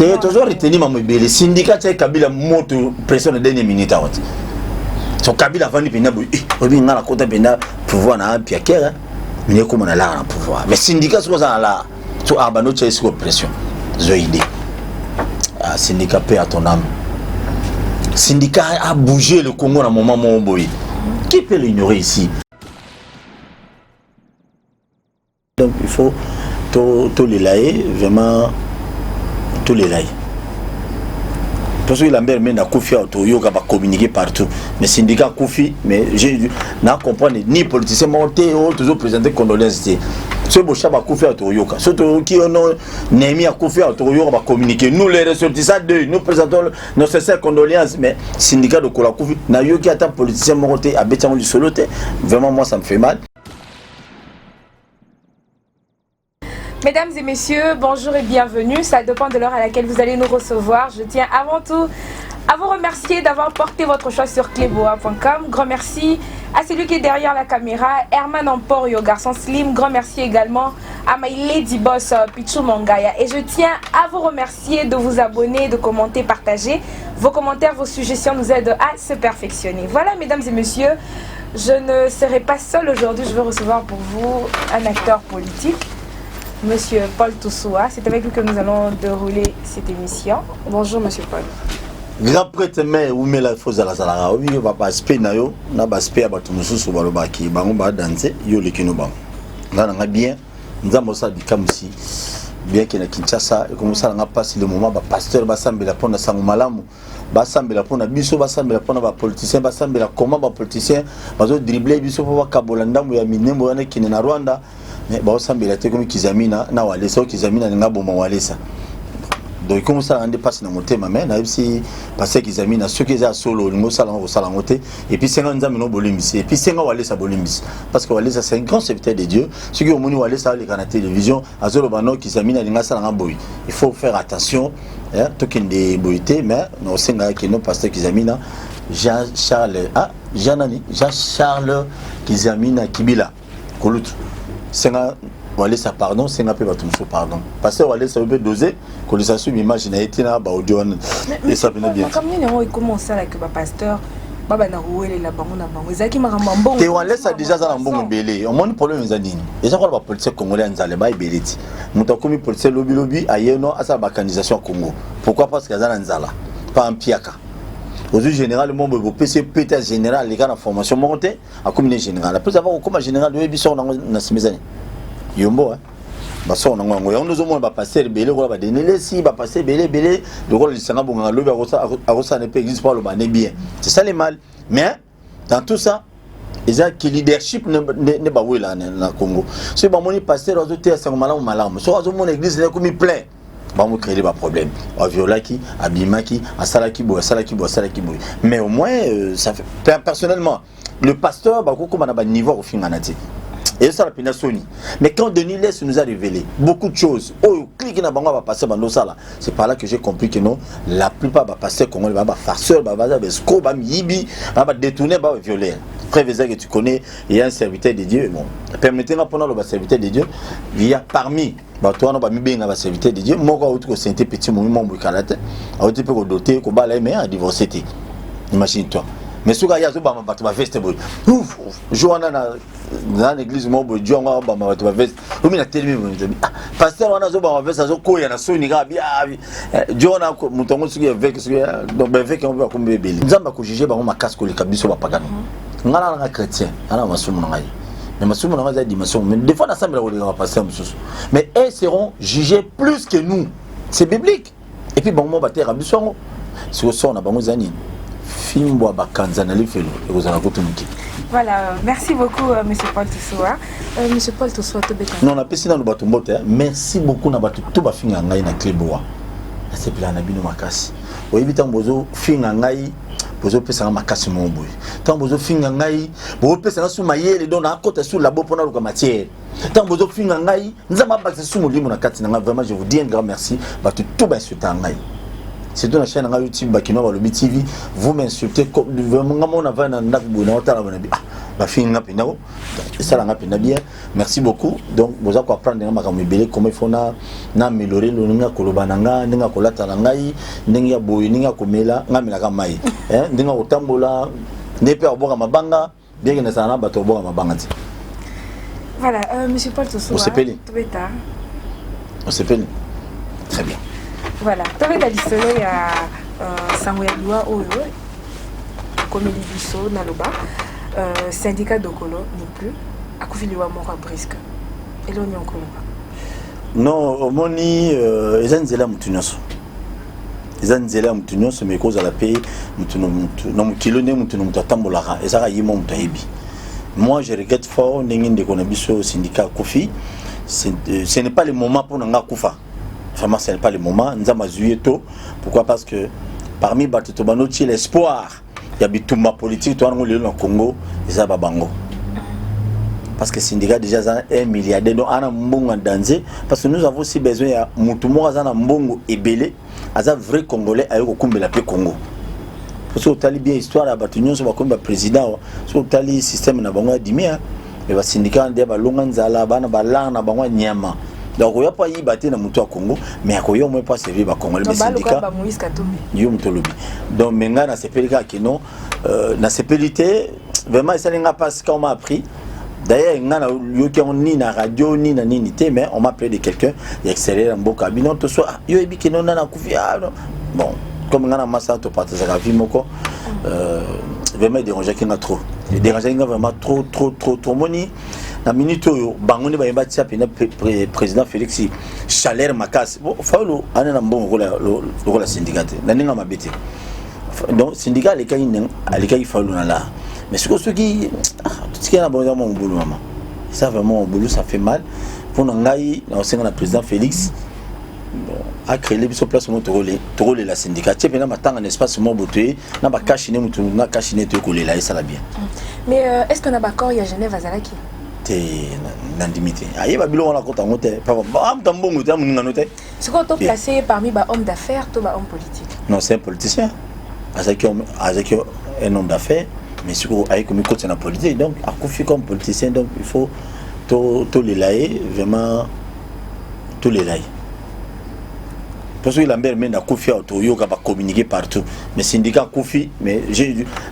Te, tozo retenir mambo ebele. Sindika tia Kabila moto pression na dernière minute awa te. So Kabila avandi mpenza boye, eh, oyebi nga nakota mpenza pouvoir na mpiakere mine ekóma na lara na pouvoir. Mais sindika soki oza na lara so abanda otya ye sikoyo pression, zwa idée. Ah, Sindika, paix à ton âme. Sindika a bougé le Congo na moment moko boye. Qui peut l'ignorer ici? Donc il faut tolela ye vraiment, tolela ye, parce que Lambert Mende akufi awa, toyoka bacommuniqué partout, mais Sindika akufi, mais na comprendre ni politicien moko te oyo tozoprésente condoléance te. Soki Boshab akufi awa, toyoka. Soki toyoki ono Néhémie akufi awa, tokoyoka bacommuniqué: "Nous, les ressortissants de, nous présentons nos sincères condoléances." Mais Sindika Dokolo akufi, nayoki ata politicien moko te abeti yango lisolo te. Vraiment, moi, ça me fait mal. Mesdames et messieurs, bonjour et bienvenue. Ça dépend de l'heure à laquelle vous allez nous recevoir. Je tiens avant tout à vous remercier d'avoir porté votre choix sur cleboa.com. Grand merci à celui qui est derrière la caméra, Herman Emporio, garçon slim. Grand merci également à my lady boss Pichou Mangaya. Et je tiens à vous remercier de vous abonner, de commenter, partager. Vos commentaires, vos suggestions nous aident à se perfectionner. Voilà, mesdames et messieurs, je ne serai pas seule aujourd'hui. Je vais recevoir pour vous un acteur politique, Monsieur Paul Toussoua. C'est avec lui que nous allons dérouler cette émission. Bonjour, Monsieur Paul. Grand prêtre, mais umela, fo zalazalaka obi baaspect na yo na baaspect ya bato mosusu balobaki bango badanse yo oleki no bango. Nga na nga bien, Nzambe osala bikamwisi. Bien ke na Kinshasa ekomosala nga mpasi, le moment bapasteur basambela mpona sango malamu, basambela mpona biso, basambela mpona bapoliticien, basambela comment bapoliticien bazodrible biso mpo bakabola ndambo ya minembo wana ekende na Rwanda, mais baosambela te. Komi Kizamina na Walesa, oyo Kizamina alinga boma Walesa, donc ekomosalaka nde mpasi na motema. Mais nayebisi pasteur Kizamina, soki eza ya solo olingi osala yango, kosala yango te. Et puis senga Nzambe no bolimbisi, et puis senga Walesa bolimbisi, parce que Walesa, c'est un grand serviteur de Dieu. Soki omoni Walesa aleka na télévision, azoloba no Kizamina alingi asalanga boye, il faut faire attention, tokende boye te. Mais naosengaka no pasteur Kizamina, Jean Charles, ah, Jean nani, Jean Charles Kizamina Kibila kolutu, senga Walesa pardon, senga mpe bato mosusu pardon. Pasteur Walesa oyo mpe dose kolisa su image na ye te na baaudio wana, esa mpena bien. Makambo nini yango ekoma osalaka bapasteur babanda kowelela bango na bango? Ezalaki makambo ya mbongo? Te, Walesa déjà aza na mbongo ebele. Omoni, problème eza nini? Eza kola bapoliticien congolais ya nzala ba ebele ti moto akomi politicien lobilobi, ayeno asala bacanalisation ya Congo. Pourquoi? Parce que aza na nzala pa mpiaka. Ozwi général mo boye, bopesi ye pete ya général, aleka na formation moko te, akomi ne général. Après avoir kokóma général, oyebi soko nango na nsima ezani yombo basoko nango yango. Yango ozomona bapasteur ebele lokola badenelesi, bapasteur ebele ebele lokola Lisanga Bonganga, lobi akosala mpe église mpo aloba ne bien. C'est ça le mal. Mais dans tout ça, eza ki leadership nde bawela na Congo. Soki bamoni pasteur azoteya sango malamu malamu, soki azomona église na ekomi plein, bamocréer baproblème: aviolaki, abimaki, asalaki boye, asalaki boye, asalaki boye. Mais au moins ça fait, personnellement, le pasteur bakokóma na baniveau akofingana te, ezosala mpenza soni. Mais quand Denis Lessie nous a révélé beaucoup de choses oyo clique na bango ya bapasteur bandosala, c'est par là que j'ai compris que non, la plupart bapasteur congolais baa bafarceur, baza baescroc, bamiyibi, baa badétourner, baa bavioler. Frère Veza, que tu connais, il y a un serviteur de Dieu. Bon, permettez-moi pendant le serviteur de Dieu, il y a parmi bato wana bamibenga baserviteur de Dieu moko auti kosente petit momi moko boye te, auti mpe kodote, kobala ye, mais adivorce te. Imagine toi. Mais soki aye azobamba bato baveste boye, ouf jour wana na église moko boye, jo yango abamba bato baveste omi na telemi boye. Ah, pasteur wana azobamba veste, azokoya na soni kaka bia jo wana. Moto yango soki évêque, soki donc baévêque yango mpe bakombi ebele, Nzambe akojuge bango makasi koleka biso bapagano. Ngai nanga chrétien ana masumu na ngai, mais masumu na ngai eza dimension. Mais des fois nasambela koleka bapasteur mosusu, mais eux seront jugés plus que nous, c'est biblique. Et puis bango mo bateyaka biso yango. Sikoyo sort na bango eza nini? Fimbo ya bakanza na lifelo ekozala kutu moke. Voilà, merci beaucoup, Monsieur Paul Toussoua. Monsieur Paul Toussoua, tobeta. Non, napesi nano bato mbote. Merci beaucoup na bato to bafinga ngai na Cleboa, nasepelaka na bino makasi. Oyebi, ntango bozofinga ngai, bozopesanga makasi moko boye. Ntango bozofinga ngai, bozopesanga su mayele, donc nakota su labo mpona luka matière. Ntango bozofinga ngai, Nzambe abakisa su molimo na kati na ngai. Vraiment, je vous dis un grand merci, bato to bainsulta ngai, surtout na chaîne na ngai YouTube, Bakino Balobi TV. Vous m'insultez vraiment, nga mona vai na ndako boye, naotala boye, ah, Bafingi nga mpenza, donc esalanga mpenza bien. Merci beaucoup. Donc boza koapprendre nga makambo ebele, comment il faut na améliorer ndenge ya koloba na nga, ndenge ya kolata na ngai, ndenge ya boye, ndenge ya komela. Nga amelaka mai, ndenge ya kotambola, ndenge mpe ya kobwaka mabanga, bien que nazala na bato ya kobwaka mabanga te. Voilà, monsieur Paul Tosuwa. Osepeli? Tobeta. Osepeli, très bien. Voilà, tobeta lisolo ya sango ya liwa oyo ekomeli biso. Naloba Sindika Dokolo n'est plus, akufi liwa moko ya brusque. Eloni okoloba? Non, omoni, eza nzela ya motu nyonso, eza nzela ya motu nyonso, mais ekozala mpe motu na motu na mokili, ndenge motu na motu atambolaka, ezaka ye mo moto ayebi. Moi, je regrette fort ndenge ndeko na biso Sindika akufi. Ce n'est pas le moment mpo na nga akufa. Vraiment, ce n'est pas le moment. Nzambe azwi ye to. Pourquoi? Parce que parmi bato tobanda otie l'espoir ya bitumba politique to wana lelo na Congo, eza babango, parce que Sindika déjà aza un milliardaire, donc ana mbongo en danger, parce que nous avons aussi besoin ya motu moko aza na mbongo ebele, aza vrai Congolais, aye kokumbela mpe Congo. Soki otali bien histoire ya bato nyonso bakomi baprésident, soki otali système na bango ya dimia me basindika nde balonga nzala, bana balanga na bango ya nyama. Donc oya mpo ayiba te na motu ya Congo, mais akoya omoi mpo aservir Bacongolais. Mais Sindika, yo moto olobi. Donc me ngai nasepeli kaka kino nasepeli te. Vraiment, esali nga mpasi quand on m'a appris. D'ailleurs, nga nayoki yango ni na radio ni na nini te, mais on m'a appelé de quelqu'un ya extérieur ya mboka bino to so yo yebi kino nana akufi. Ah non, bon, comme nga na masa topartageaka vie moko, vraiment edérangeaki nga trop, edérangeaki nga vraiment trop, trop, trop, trop. Moni na minute oyo bango nde bayeba tia mpena président Félix chaleur makasi. Bon, Fayulu ane na mbongo lokola Sindika te, na ndenge mabe te. Donc Sindika alekaki, alekaki Fayulu na la. Mais sikoyo soki totikali na bango, eza mwa mobulu, mama, ça vraiment mobulu, ça fait mal. Mpona ngai, nakosenga na président Félix, bon, acréer biso place moko tokolela Sindika, tie mpena matanga na espace moko boye, na bakashine, motu na kashine, toye kolela, esala bien. Mais est ce que na baaccord ya Genève azalaki? Te, nandimi te. Ayeba biloko wana, akota yango te. Amuta mbongo te, amoningano te. Sikoyo toplace ye parmi bahomme d'affaires to bahomme politique? Non, c'est un politicien. Azalaki un homme d'affaires, mais sikoyo aye komikotisa na politique, donc akufi comme politicien. Donc il faut tolela ye, vraiment tolela ye, mpo soki Lambert Mende akufi awa, toyoka bacommuniqué partout. Mais Sindika akufi, mais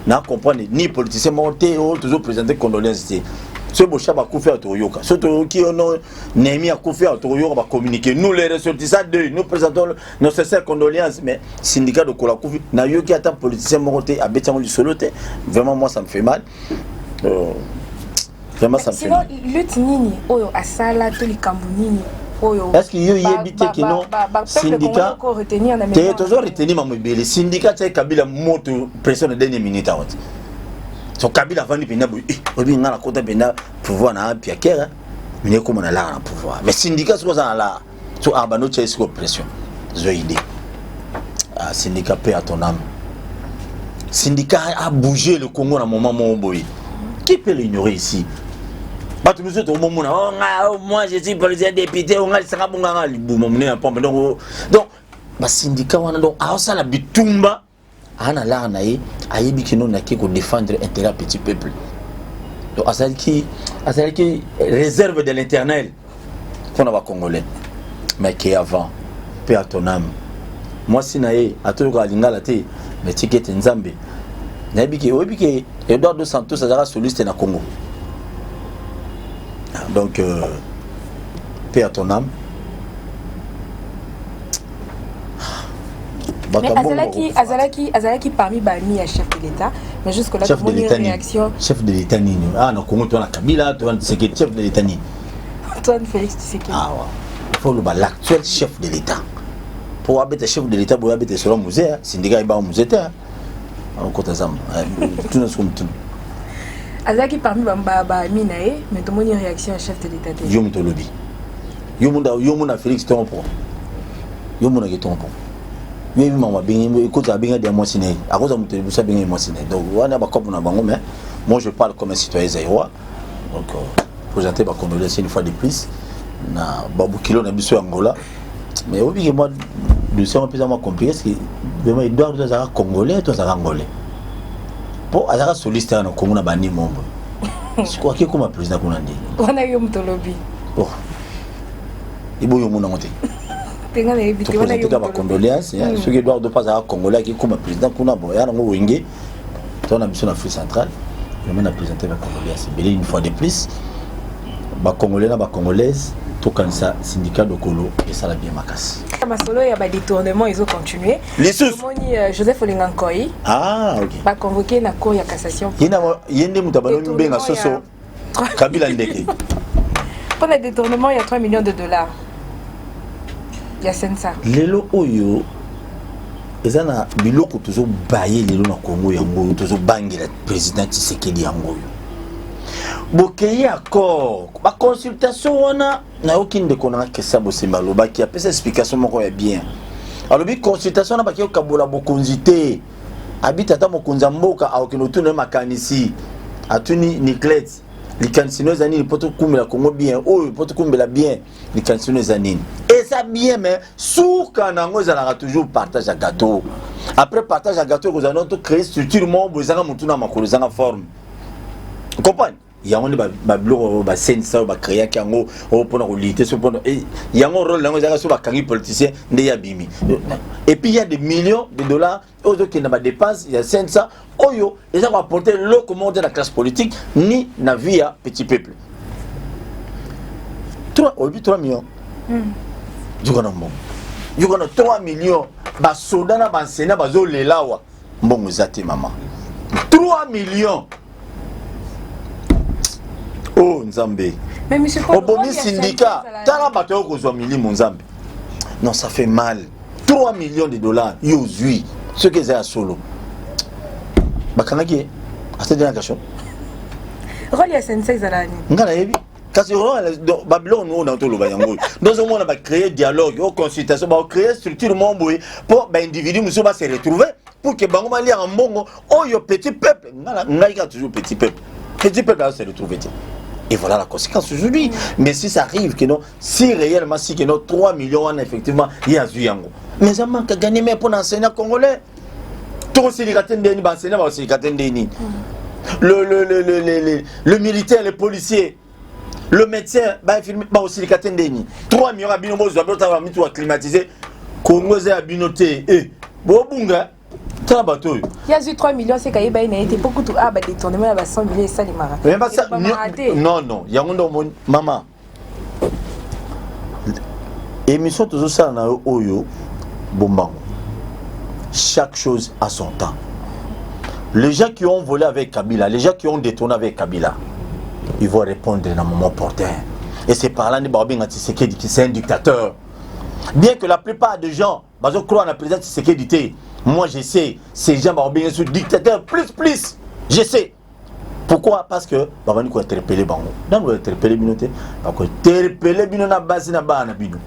na comprendre ni politicien moko te oyo tozoprésente condoléance te. Soki Boshab akufi awa, tokoyoka. Soki toyoki ono Néhémie akufi awa, tokoyoka bacommuniqué: "Nous, les ressortissants de, nous présentons nos sincères condoléances." Mais Sindika Dokolo akufi, nayoki ata politicien moko te abeti yango lisolo te. Vraiment, moi, ça me fait mal, vraiment, ça me fait mal. Lutte nini oyo asala to likambo nini oyo? Est ce que yo yebi te kino Sindika te? Tozo retenir mambo ebele. Sindika tiaki Kabila moto, pression na dernière minute awa te. So Kabila avandi mpenza boye, oyebi nga nakota mpenza pouvoir na piakere mine, ekóma na lara na pouvoir. Mais Sindika soki oza na lara, so abandi otya ye sikoyo pression, zwa idée. Ah, Sindika, paix à ton âme. Sindika a bougé le Congo na moment moko boye, qui peut l'ignorer ici? Bato mosusu tokomomona: "Oh, nga, oh, moi je suis président député, oh, nga lisanga bonganga libuma monene ya pompe." Donc basindika wana, donc aosala bitumba, aa na lara na ye, ayebi kino nake kodéfendre intérêt ya petit peuple. Donc azalaki réserve de l'Éternel mpona Bacongolais. Mais ke avant, paix à ton âme. Mwasi na ye atoyoka lingala te, mais tiki ete Nzambe nayebi ke oyebi ke Eduardo Santos azalaka soliste na Congo. Donc paix à ton âme. Mais azalaki parmi bami ya chef de l'État, mais jusque là chef de l'État réaction. Chef de l'État nini? Ah, na Congo to na Kabila to na Tshisekedi, chef de l'État nini? Antoine Félix Tshisekedi. Ah ouais, faut loba l'actuel chef de l'État po abeta chef de l'État boye, abeta solo musée. Sindika ayeba musée te, okota zamba tuna siko mutuna. Azalaki parmi bami na ye, mais tomoni réaction ya chef de l'État te. Yo moto olobi, yo mona Félix tompo, yo monaki tompo, yo yebi mama abengi, ekota abengi dia mwasi na ye, akoza moto liboso abengi mwasi na ye. Donc wana bakope na bango. Mais moi, je parle comme un citoyen zaïrois. Donc présenter bacondoléance une fois de plus na babukilo na biso ya Angola. Mais obiki moi dossier mpenza mwa compliqué. Est-ce que vraiment Edouard to azalaka Congolais to azalaka Angolais? Mpo azalaka soliste na Congo na bani mombo. Sikoyo ake koma président kuna nde. Wana yo moto olobi. Oh. Eboyo omona yango te. Tenga nayebi te wana yo. Topresente bacondoléance soki Edouard mpe azalaka congolais, ake koma président kuna. Bon, ya nango Wenge to na biso na Afrique centrale, vraiment na présente bacondoléance ebele une fois de plus. Bacongolais na bacongolaise, tokanisa syndicat Dokolo esala bien makasi. Masolo ya badétournement ezocontinue. Lisusu. Omoni Joseph Olenga Nkoi Ah, ok. baconvoqué na cour ya cassation. Ye nde moto abandi mibenga soso Kabila ndeke. Mpona détournement ya 3 millions de dollars ya CNSA. Lelo oyo eza na biloko tozobaye lelo na Congo, yango oyo tozobangela président Tshisekedi. Yango oyo bokei accord, baconsultation wana. Nayoki ndeko nanga Kesa Bosembe alobaki, apesa explication moko ya bien. Alobi consultation wana bakei kokabola bokonzi te. Abi tata mokonzi ya mboka akokende otuna ye makanisi. Atuni Niclet: likanisi no eza nini mpo tokumbela Congo bien oyo, mpo tokumbela bien, likanisi no eza nini? Eza bien, mais suka na yango ezalaka toujours partage ya gâteau. Après partage ya gâteau, ekozala no tocréer structure moko boye ezanga motu na makolo, ezanga forme. Comprendre yango nde babiloko oyo basenisa oyo bacréaki yango oyo mpona kolite so mpona yango rôle yango ezalaka so bakangi politicien nde ya bimi. Et puis il y a des millions de dollars oyo ozokende badépense ya CNSA oyo eza koapporter eloko moko te na classe politique ni na vie ya petit peuple. Oyebi 3 millions yoka na mbongo, yoka na 3 millions. Basoda na baenseignant bazolela awa, mbongo eza te. Mama, 3 millions, oh Nzambe! Obomi syndicat. Tala bato oyo kozwa milimo Nzambe. Non, ça fait mal. 3 millions de dollars yo ozwi, soki eza ya solo, bakangaki ye, asali na kasho. Rôle ya CNSA ezala nini? Nga nayebi kasi babiloko noo na toloba yango oyo ndozomona bacréer dialogue o consultation, bacréer structure moko boye mpo baindividu mosusu base retrouver pour que bango baliaka mbongo oyo petit peuple. Ngai kaka toujours petit peuple, petit peuple azo se retrouver te. Et voilà la conséquence aujourd'hui. Mais si ça arrive que non, si réellement, si que non, 3 millions wana effectivement ye azwi yango, mais ça manque à gagner. Mais pour enseignant congolais, tokosilika te ndeni, baenseignant bakosilika te ndeni, le militaire, le policier, le médecin, bainfirmier bakosilika te ndeni? 3 millions ya bino bozwa, botala mituka climatisé. Congo eza ya bino te. E bobunga, tala bato oyo. Ye azwi 3 millions, seka yeba ye na ye te mpo kutu a badétournement ya ba 100 millions esalemaka. Non, non, yango nde omoni, mama, émission tozosala na yo oyo bombango. Chaque chose a son temps. Les gens qui ont volé avec Kabila, les gens qui ont détourné avec Kabila, ils vont répondre dans un moment opportun. Et c'est par là nde babenga Tshisekedi qui c'est un dictateur. Bien que la plupart des gens bazo croire na président Tshisekedi te, moi je sais, ces gens babenga su dictateur plus plus. Je sais pourquoi, parce que babandi kointerpeller bango. Ntango kointerpeller bino te, bakointerpeller bino na basi na bana na bino.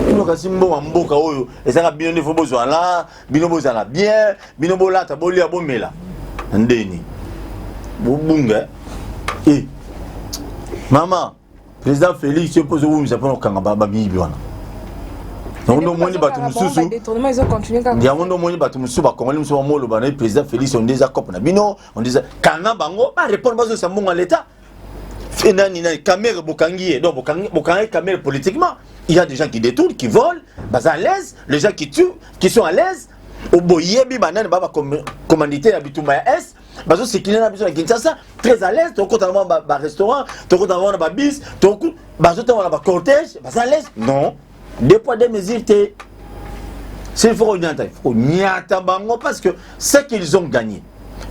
Bino kasi mbongo mboka oyo ezaka bino nde fo bozwa la bino, bozala bien, bino bolata, bolia, bomela ndeni bobunga. E mama, président Félix, yo mpo ozowumisa mpona kokanga bamiyibi wana. Yango nde omoni bato mosusu, yango nde omoni bato mosusu, bakongoli mosusu bamoloba na ye: président Félix, onde eza cope na bino, onde eza kanga bango, barépondre, bazongisa mbongo ya l'État. Nani nani Kamerhe bokangi ye, donc bokangi Kamerhe politiquement. Il y a des gens qui détournent, qui volent, baza à l'aise. Les gens qui tuent, qui sont à l'aise. Boyebi banani ba bacommandité ya bitumba ya est, bazosekile na biso na Kinshasa, très à l'aise. Tokota na barestaurant, tokota na babis, bazotambola na bacortège, baza à l'aise. Non, deux poids deux mesures te. S'il faut konyata, il faut konyata bango, parce que ce qu'ils ont gagné,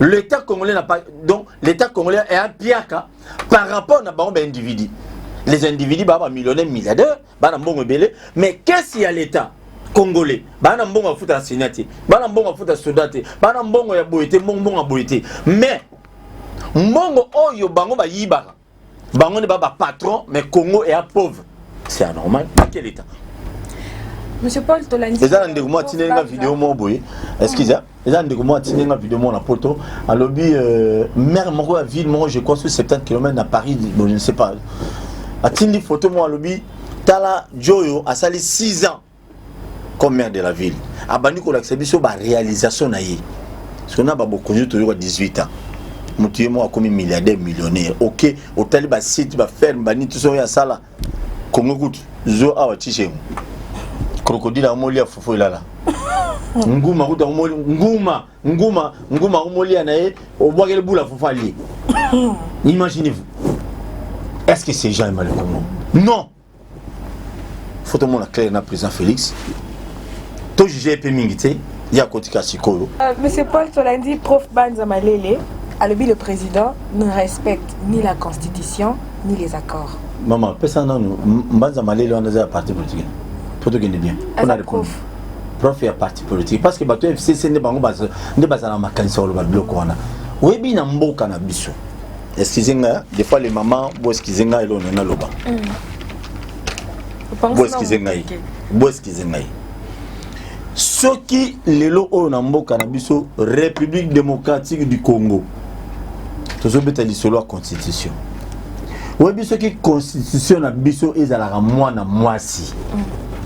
l'État congolais n'a pas. Donc l'État congolais est un piaka par rapport na bango baindividu. Les individus baa bamillionnaire, milliardaire, bana mbongo ebele, mais qu'est-ce ya l'État congolais? Bana mbongo ya futa enseignant te, bana mbongo ya futa soldat te, bana mbongo ya boye te, mbongo mbongo ya boye te. Mais mbongo oyo bango bayibaka, bango nde ba bapatron, mais Congo eya pauvre. C'est anormal. Dans quel État? Monsieur Paul Tolandi. Eza na ndeko moko atindeli nga video moko boye, excuse, eza na ndeko moko atindeli nga video moko na poto. Alobi maire moko ya ville moko, je crois sur 70 km na Paris, bon, je ne sais pas, atindi photo moko, alobi: tala joyo asali 6 ans comme maire de la ville, abandi kolakisa biso baréalisation na ye. Parce que na babokonzi toyoka 18 ans. Moto ye moko akomi milliardaire, millionnaire. Ok, otali basite, baferme, banini, tout oyo asala Kongo kutu zo awa tishengo crocodile amolia fufu elala nguma kutu amoli nguma nguma nguma amolia na ye obwakeli bula fufu alie. Imaginez-vous, est-ce que ces gens aiment le Congo? Non. Faut tomona clair na président Félix, tojuge mpe mingi te, ye akotika sikoyo. Monsieur Paul Tolandi, prof Banza Malele alobi le président ne respecte ni la constitution ni les accords. Mama, pesa nanu Mbanza Malele wana aza ya parti politique po tokende bien. Aza prof. Prof ya parti politique, parce que bato ya FCC nde bango nde bazala na makanisi ya koloba biloko wana. Oyebi, na mboka na biso, excuse nga, des fois les mamans, bo excuse ngai, eloko naloba, bo excuse ngai, bo excuse ngai. Soki lelo oyo na mboka na biso, République démocratique du Congo, tozobeta lisolo ya constitution, oyebi, soki constitution na biso ezalaka mwana mwasi,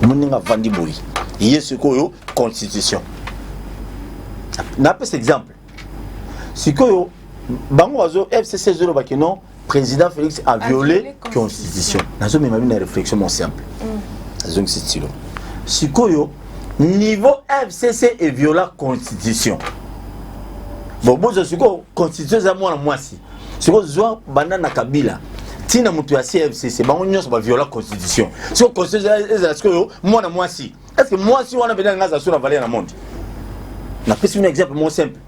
moninga avandi boye, ye sikoyo constitution, napesa exemple, sikoyo bango bazo FCC ezolobaki non, président Félix a violé constitution. Nazomema bino na réflexion mo simple. Azongisi tilo sikoyo niveau FCC eviola constitution. Bon, bozwa sikoyo constitution eza mwana mwasi. Sikoyo zwa banda na Kabila ntina moto ya CFCC, bango nyonso baviola constitution. Sikoyo constitution ezala sikoyo mwana mwasi, est ce que mwasi wana mpenza nga aza so na valeur na monde? Napesi bino exemple mo simple.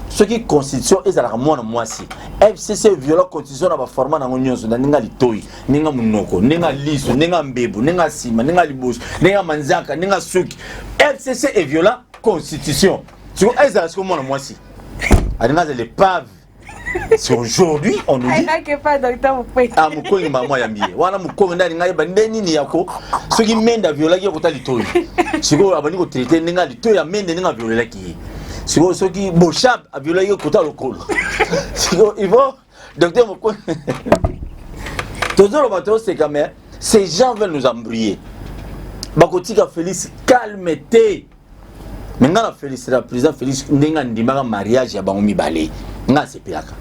Soki constitution ezalaka mwana mwasi, FCC viola constitution na baformat nango nyonso, na ndenge litoi, ndenge monoko, ndenge liso, ndenge mbebu, ndenge nsima, ndenge liboso, ndenge manzaka, ndenge suki, FCC eviola constitution. Siko ezala siko mwana mwasi, alinga azala épave. C'est aujourd'hui on nous dit pas docteur Mukwege. Ah, Mukwege, mama ya mie wana, Mukwege nde alinga yeba nde nini yako soki Mende aviolaki ye kota litoi. Sikoyo abandi kotraite ndenge litoi ya Mende, ndenge aviolelaki ye. Sikoyo soki Boshab aviolaki ye kota lokolo, sikoyo il faut docteur Mukwege. Tozoloba, toseka, mais ces gens veulent nous embrouiller. Bakotika Félix calme te. Me nga na félicitera président Félix ndenge andimaka mariage ya bango mibale. Nga asepelaka.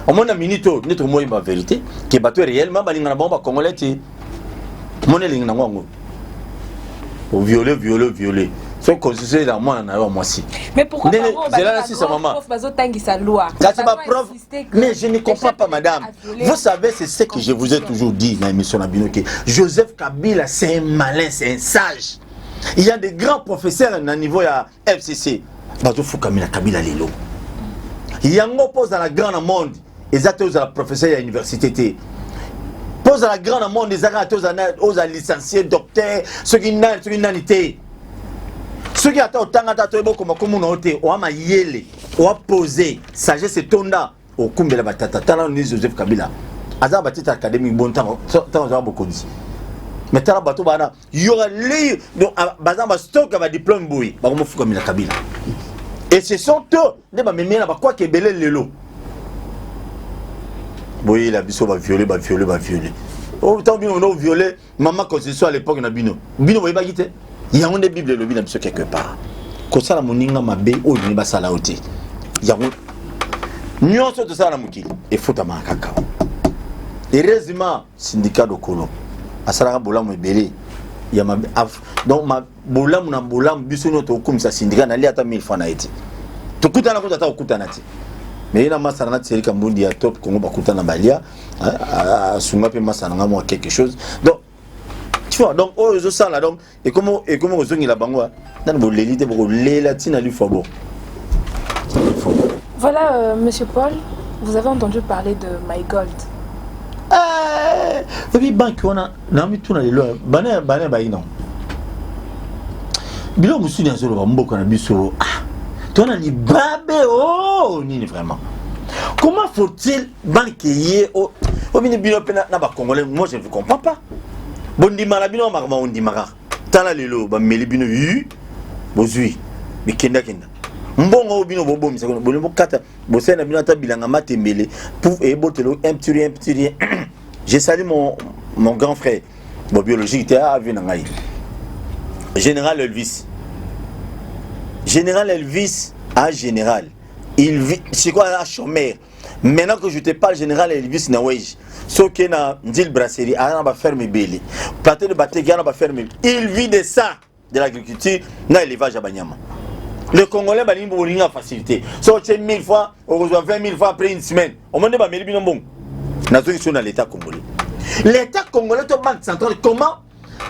Omoni, na minute oyo nde tokomoyemba vérité ke bato réellement balingana bango, bacongolais te. Moni elingi nango yango oviole, viole, viole. Soki constitution ezala mwana na yo ya mwasi. Mais pourquoi? Zela na sisa, mama. Bazotangisa loi. Kasi baprof, mais je ne comprends pas, madame. Vous savez, c'est ce que je vous ai toujours dit na émission na bino, ke Joseph Kabila, c'est un malin, c'est un sage. Il y a des grands professeurs na niveau ya FCC bazofukamela Kabila lelo. Yango mpo ozala grand na monde eza te ozala professeur ya université te. Mpo ozala grand na monde eza kaka te ozala licencié, docteur, soki nani, soki nani te. Soki ata otanga ata toyeba okoma komona yo te, oa mayele, oa pose, sagesse etonda, okumbela batata. Tala ni Joseph Kabila, aza batitre académique bon ntango azala bokonzi. Mais tala bato bana yoka li, donc baza bastock ya badiplôme boye, bakomofukamela Kabila. Et ce sont eux nde bamemi na bakwaka ebele lelo. Boyela biso baviole, baviole, baviole. Ntango bino no viole mama constitution à l'époque na bino, bino boyebaki te. Yango nde Bible elobi na biso quelque part: kosala moninga mabe oyo olingi basala yo te. Yango nyonso tosala na mokili efutamaka kaka. Heureusement, Sindika Dokolo asalaka bolamu ebele ya mabe. Donc bolamu na bolamu, biso nyonso tokokumisa Sindika. Nali ata 1000 fois na ye te, tokutana kuta ata kokutana te, mais ye na masala na Thierry Kambundi ya Top Congo bakutana, balia, asunga mpe masala nga mwa quelque chose. Donc tu vois, donc oyo ezosala, donc ekomi kozongela bango. Nani boleli te, bokolela ntina lifwa bo. Voilà, monsieur Paul, vous avez entendu parler de My Gold. Oyebi, banque wana na mituna lelo, bana bana bayi nango biloko mosusu nazoloba. Mboka na biso, ah, tona libabe o nini vraiment? Comment faut-il banque ye obini bino mpe na bacongolais? Moi, je ne vous comprends pas. Bondima na bino makambo ondimaka. Tala lelo bameli bino yu, bozwi bikendakenda mbongo oyo bino bobomisa. Bolingi bokata, bosali na bino ata bilanga matembele pour ebotelo un petit rien, un petit rien. Je salue mon grand frère, bon, biologique te, avi na ngai, général Elvis. Général Elvis, a général, il vit sikoyo aza chômeur. Maintenant que je te parle, général Elvis Nawej, soki na Ndjili Brasserie, aza na baferme ebele, plateau de Bateke aza na baferme. Il vit de ça, de l'agriculture na élevage ya banyama. Le Congolais balingi bolinga facilité. So otie 1000 fois, okozwa 20 000 fois après une semaine. Omoni nde bameli bino mbongo. Nazongi so na l'État congolais. L'État congolais to banque centrale, comment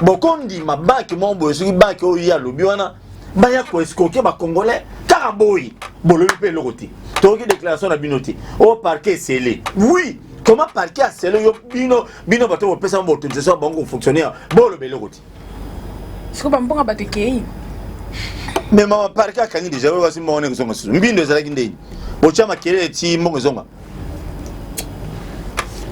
bokondima banque moko boye, soki banque oyo ye alobi wana, baya koescroquer Bacongolais kaka boye? Bolobi mpe eloko te, toyoki déclaration na bino te. Oyo parquet esele, oui, comment parquet asele yo? Bino, bino bato bopesa ba autorisation ya bango kofonctionner, boloba eloko te. Sikoyo bambongo bato ekei. Mais mama, parquet akangi déjà oyo, kasi mbongo ndenge ezonga susu? Mbindo ezalaki ndeni botya makelele ti mbongo ezonga.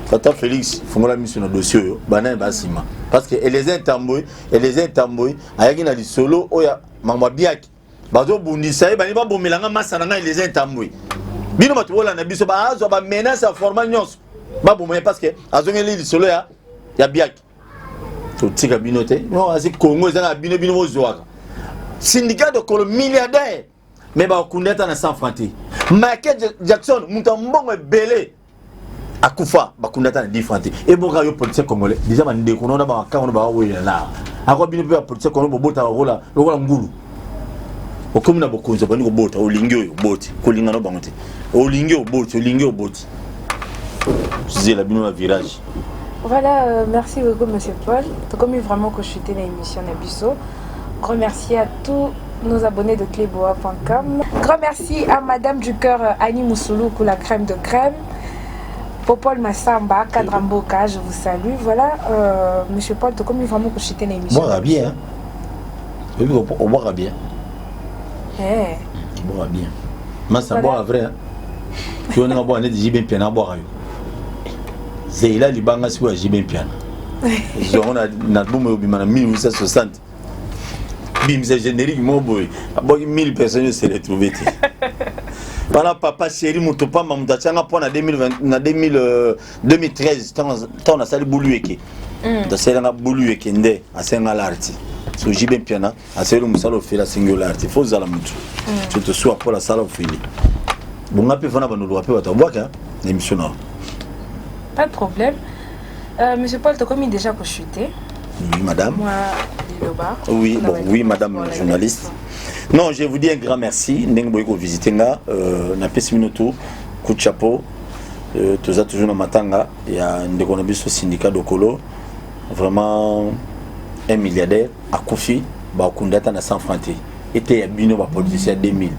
Tata Félix, fungola miso na dossier oyo. Banani basima? Parce que Eliezer Ntambwe, Eliezer Ntambwe ayaki na lisolo oyo makambo abiaki, bazobundisa ye, bani babomelanga masa na ngai Eliezer Ntambwe. Bino bato bolanda biso, bazwa bamenace ya format nyonso, baboma ye parce que azongeli lisolo ya biaki. Totika bino te. Non, asi Congo eza na bino, bino bozwaka Sindika Dokolo, milliardaire, mais bakunda ata na 100 franc te. Michael Jackson, moto ya mbongo ebele, akufa, bakunda ata na 10 franc te. Eboka yo politicien congolais, déjà bandeko nona bamakango no bawawelela na akwa bino mpe bapoliticien congolais, bobotaka lokola ngulu. Okomi na bokonzi, obandi kobota, olingi oyo oboti, kolinga no bango te, olingi oboti, olingi oboti, zela bino na virage. Voilà, merci beaucoup, Monsieur Paul. Comme vraiment que je suis dans l'émission na biso. Remercier à tous nos abonnés de cleboa.com. Grand merci à Madame du cœur Annie Moussoulou pour la crème de crème. Popol Massamba, Kadramboka, je vous salue. Voilà, Monsieur Paul, comme vraiment que je suis dans l'émission. Boire bien, hein? Oui, on boira bien. Eh. Boire bien. Massa, boire vrai. Hein? Tu vois, on boire net JB Mpiana boire yo. Zéla libanga sikoyo ya JB Mpiana. Zongo na album oyo obima na 1860. Bimisa générique moko boye. Aboki 1000 personnes se retrouver te. Wana papa chéri, moto pamba, moto atianga mpo na 2020, na 2000, 2013, ntango nasali bulu eke. Moto asalelanga bulu eke nde asenga l'arti. So JB Mpiana asaleli mosala ofeli, asengi yo l'arti. Fo ozala motu. So tosuwa mpo asala ofeli. Bonga mpe fana bandoluka mpe bato abwaka na émission na. Pas de problème. Monsieur Paul, tu as déjà chuté. Oui, madame. Moi, Liloba. Oui, bon, oui, madame la journaliste. Non, je vous dis un grand merci. Ndenge boyi ko visiter nga, napesi bino tout coup de chapeau. Toza toujours na matanga ya ndeko na biso Sindika Dokolo. Vraiment un milliardaire akufi, bakunda ata na 100 francs te. Ete ya bino ba politicien 2000.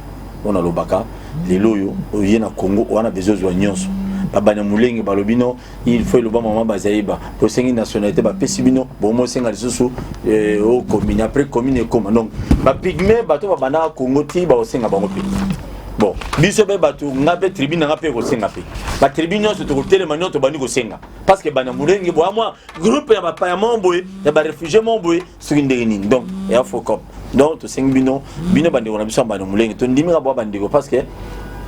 On alobaka lelo oyo oye na Congo wana besoin zwa nyonso. Babanya mulenge balobi no, il faut eloba mama bazaiba, tosengi nationalité, bapesi bino, bomosenga lisusu o commune après commune ekoma. Donc bapygmée, bato babandaka Congo ti bakosenga bango mpe. Bon, biso mpe bato, nga mpe tribu na nga mpe ekosenga mpe, batribu nyonso tokotelema, nyonso tobandi kosenga, parce que bana molenge boya mwa groupe ya bapaya mo boye, ya baréfugié mo boye, soki ndenge nini. Donc eya focop. Donc tosengi bino, bino bandeko na biso ya bana molenge, tondimika bwa bandeko, parce que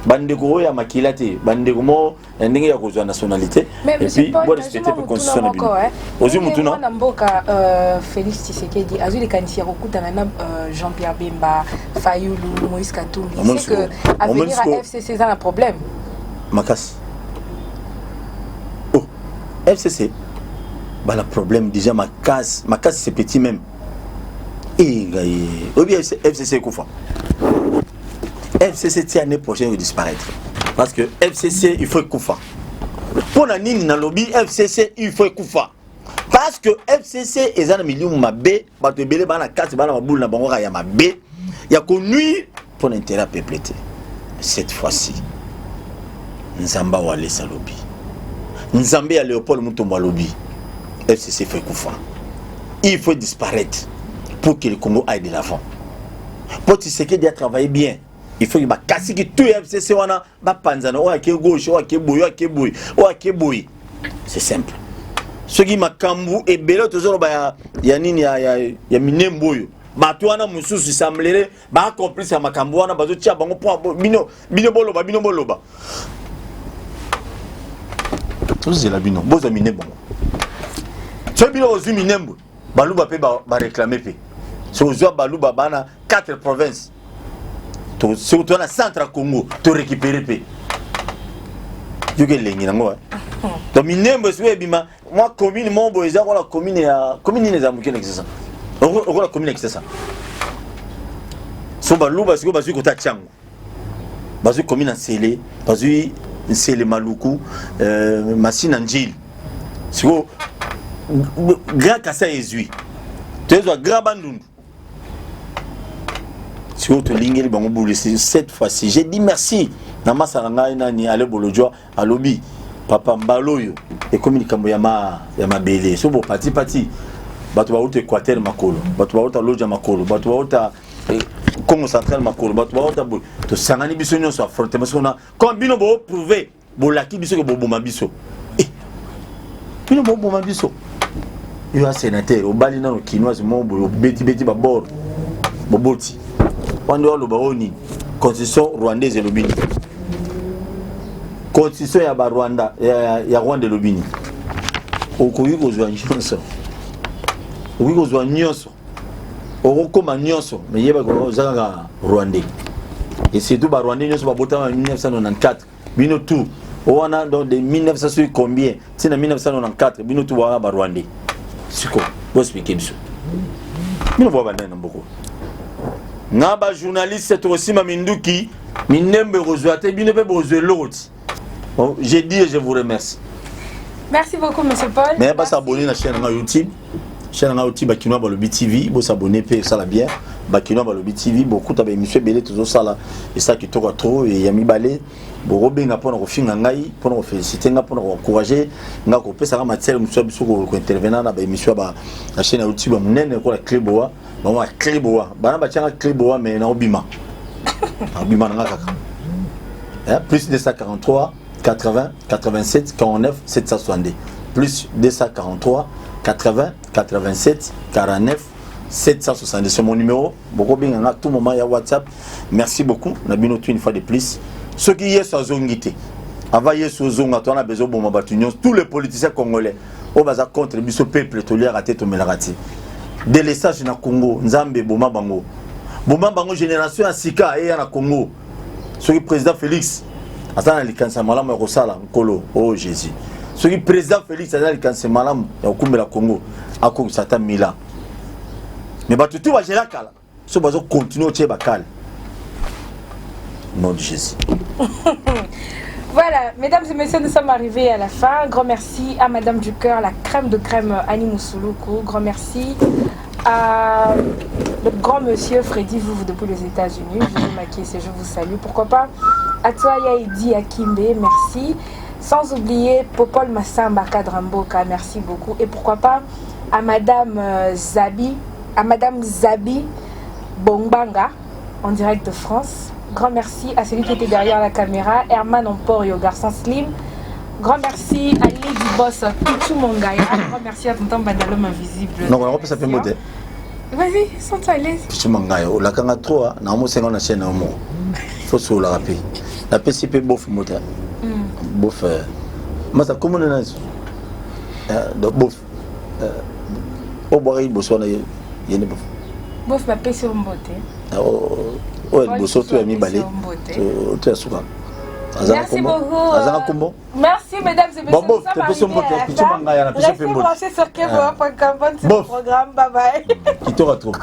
bandeko oyo ya makila te, bandeko mo na ndenge ya kozwa nationalité. Et puis bo respecter mpe constitution na bino. Ozwi mutuna. Mwana mboka Félix Tshisekedi azwi likanisi ya kokutana na Jean-Pierre Bemba, Fayulu, Moïse Katumbi. C'est que avenir ya FCC eza na problème. Makasi. Oh, FCC bana problème déjà makasi makasi, c'est petit même. E ngai oyebi FCC ekufa. FCC ti année prochaine disparaître, parce que FCC il faut ekufa. Mpo na nini nalobi FCC il faut ekufa? Parce que FCC eza na milimu mabe, bato ebele baa na kati, baa na mabulu na bango kaka ya mabe ya konuire mpo na intérêt ya peuple te. Cette fois-ci, Nzambe awalesa alobi, Nzambe ya Léopold Mutombo alobi, FCC faut ekufa, il faut disparaître pour que le Congo aille de l'avant. Po Tshisekedi a travaillé bien, il faut que bakasiki tout ya FCC wana bapanzana, oyo ake gauche, oyo ake boye, oyo ake boye, oyo ake boye. C'est simple. Soki makambo ebele tozoloba ya nini ya minembo oyo, bato wana mosusu semblerait bacomplice ya makambo wana, bazotia bango mpo bino, bino boloba, bino boloba, tozela bino bozwa minembo ngo. Soki bino bozwi minembo, baluba mpe baréclame mpe. Soki ozwa baluba bana 4 provinces, soki toza na centre ya Congo, torécupéré mpe. Yoka elengi nango. Donc Minembwe soki ebima mwa commune moko boye, eza kola commune ya commune nini eza moke na Kinshasa, okola commune ya Kinshasa. So Baluba sikoyo bazwi kota Tshangu, bazwi commune ya Nsele, bazwi Nsele, Maluku, Masina, Njili. Sikoyo Grand Kasai ezwi, toyezwa Grand Bandundu. Sikoyo tolingeli bango bulu. Cette fois-ci, j'ai dit merci na masa na ngai nani, Ale Bolojwa, alobi: "Papa, mbala oyo ekomi likambo ya mabele." So bopatipati, bato bauta Équateur makolo, bato bauta Loja makolo, bato bauta Congo Central makolo, bato bauta boye, tosangani biso nyonso, affrontement. Siko comme bino booprouve, bolaki biso ke boboma biso, bino boboma biso. Yo ya sénateur, obali nano Kinoise moko boye, obetibeti babord, boboti wana, aloba oyo nini? Constitution rwandaise elobi nini? Constitution ya Barwanda, ya Rwanda elobi nini? Okoki kozwa nyonso, okoki kozwa nyonso, okokóma nyonso, mais yebaka oza kaka Rwandais. Et surtout Barwandais nyonso babotama 1994, bino tout wana, donc de 1900 soki combien ntina 1994, bino tout wana Barwandais. Siko boexpliquer biso, bino boa banani na mboko na bajournaliste? Tokosima minduki, Minembwe ekozwa te, bino mpe bozwa eloko ti. J'ai dit et je vous remercie. Merci beaucoup, monsieur Paul. Mais bas'abonner na chaîne nanga YouTube, chaîne nanga YouTube Bakinois Balobi TV. Bos'abonner mpe, esala bien. Bakinois Balobi TV, bokuta baémission ebele tozosala, esa kitoko trop. Ya mibale, bokobenga mpona kofinga ngai, mpona koféliciter ngai, mpona koencourager ngai, kopesaka matière mosusu ya biso kointervenir na baémission ya chaîne ya YouTube ya monene lokola Cleboa. Bango ya Cleboa bana batianga Cleboa, mais naobima, naobima nanga kaka. Plus 243 80 87 49 762, plus 243 80 87 49 762, c'est mon numéro. Bokobenga nga tout moment ya WhatsApp. Merci beaucoup na bino tout. Une fois de plus, soki Yesu azongi te, avant Yesu ozonga, to wana bezo boma bato nyonso, tous les politiciens congolais oyo baza contre biso peuple. Toliaka te, tomelaka te, délestage na Congo. Nzambe, boma bango, boma bango, génération ya sika eya na Congo. Soki président Félix aza na likanisi ya malamu ya kosala, Nkolo o oh Jésus, soki président Félix aza na likanisi malamu ya kokumbela Congo, akokisa ata mila. Mais bato tu bagela kala, so bazocontinuer otie bakale, nom de Jésus. Voilà, mesdames et messieurs, nous sommes arrivés à la fin. Grand merci à Madame du Cœur, la crème de crème Annie Moussouloukou. Grand merci à le grand monsieur Freddy Vouvou depuis les États-Unis. Je vous maquille et je vous salue. Pourquoi pas à toi Yaidi Akimbe, merci. Sans oublier Popol Massamba Kadramboka, merci beaucoup. Et pourquoi pas à Madame Zabi, à Madame Zabi Bongbanga, en direct de France. Grand merci à celui qui était derrière la caméra, Herman Emporio, garçon slim. Grand merci à Lady Boss, Pichu Mongaya. Grand merci à Tonton Bandalom Invisible. Non, on va pas mbote. Vas-y, sens-toi à l'aise. Pichu Mongaya, olakanga trop, na mosenga na chaîne mo. Faut solaka mpe. Napesi mpe bof mbote. Bof masa komona na bof obwaka liboso wana, ye nde bof. Bof bapesi yo mbote. Oyo ya liboso to ya mibale to ya suka? Merci beaucoup. Azanga kombo. Merci mesdames et messieurs. Bon, bon, Nous sommes arrivés à la fin. Restez branchés sur keboa.com. Bonne programme. Bye bye. Kitoko trop.